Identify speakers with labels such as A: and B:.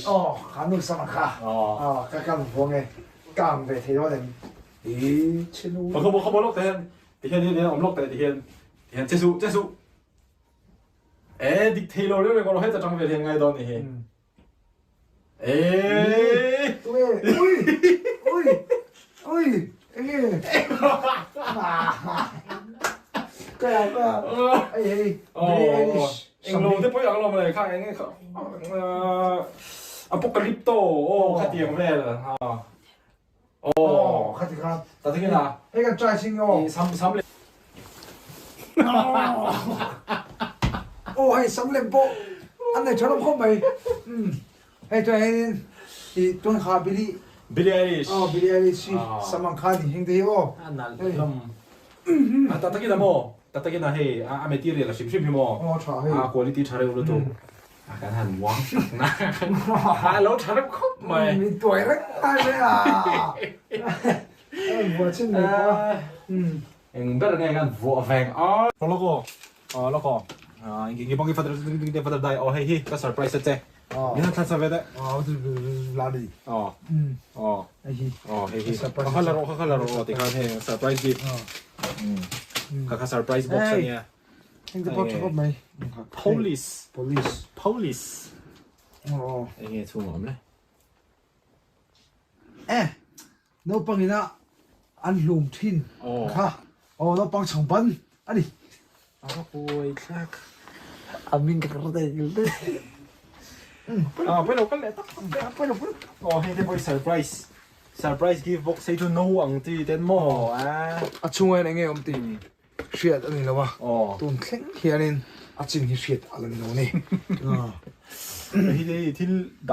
A: Aw, kha nu sam ang kha. Aw, ka kal vuang e. Ka ang ve thei dawn em? I chinu.
B: Kha kha kha lawk te hian ti hian hian awm lawk te ti hian ti hian che suh che suh. E dik thei lo reng reng rawh heta tang vel hian ngai dawn ni hi. E
A: Ui ui ui ui enge. Ka ya ka ai hei. Billie Eilish.
B: Englo te pawh i ang lo mawle kha enge kha Apocalypto aw kha tiang vel ha aw
A: kha ti khan
B: ta takin a
A: hei kan try ching aw
B: sam sam lem
A: aw hei sam lem pawh an nei tha lo khawp mai hei chuan hianin i tuan kha Billie
B: Billie Eilish
A: aw Billie Eilish hi sam ang kha ni heng te hi aw
B: a nalh hlawm a ta takin a maw ta takin a hei a material a hrim hrim hi maw
A: aw tha hei
B: a quality tha reuh lutuk a kan han uang tak na a lo tha reuh khawp mai
A: mi tuai reng lai mai a a vuah chin mai pawh a
B: eng ber nge kan vuah veng a lawk aw aw lawk aw engkim bang i father father dai aw hei hi ka surprise a che Min han thlansa ve deh. Aw. Aw. Aw hei hi. Ka kha la rawh ka kha la rawh aw tikhan hei surprise gift. Ka kha surprise box a nia.
A: Heng te pawh tha khawp mai.
B: Police.
A: Police.
B: Police.
A: Aw.
B: Enge chhung a awm le?
A: Eh. Naupang ina an hlum thin kha. Aw naupang chhang ban a ni.
B: A va pawi thlak.
A: A min ka kar thei ngil daih.
B: Ah pawi lo kal leh tak tak teh a pawi lo pawi lo. Aw hei te pawh hi surprise surprise gift box hei chu no ang chi ten maw a.
A: A chhungah hian enge awm tih hriat a ni lo a, tun thleng hianin a chin hi hriat a la ni lo a ni.
B: Hei te hi thil dah.